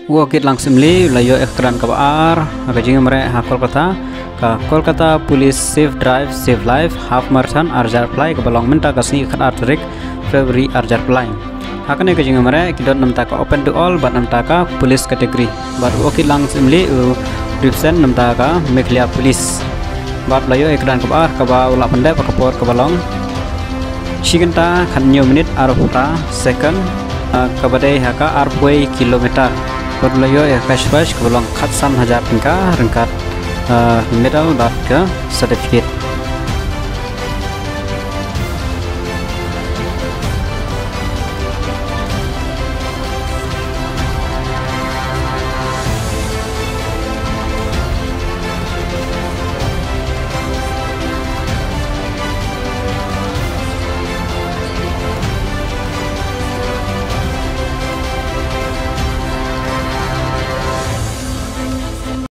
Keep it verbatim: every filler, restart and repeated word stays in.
U Okit Lang Syiemlieh u la ïoh ïa ka kyrdan kaba ar ha ka jingïamareh ha Kolkata, ka Kolkata Police Safe Drive Save Life Half Marathon ar hajar arphew lai, kaba long mynta ka sngi khatar tarik February ar hajar arphew lai. Ha kane ka jingïamareh ki don na bynta ka open to all bad na bynta ka police category. Bad u Okit Lang Syiemlieh u represent na bynta ka Meghalaya Police. Bad u la ïoh ïa ka kyrdan kaba ar, kaba u la pyndep ha ka por kaba long shi kynta khathynñiew minit arphew phra second, ah, kaba dei ha ka arphew kilometer. Bad u la ïoh ïa ka cash prize kaba long khatsan hajar tyngka ryngkat, ah, medal bad ka certificate.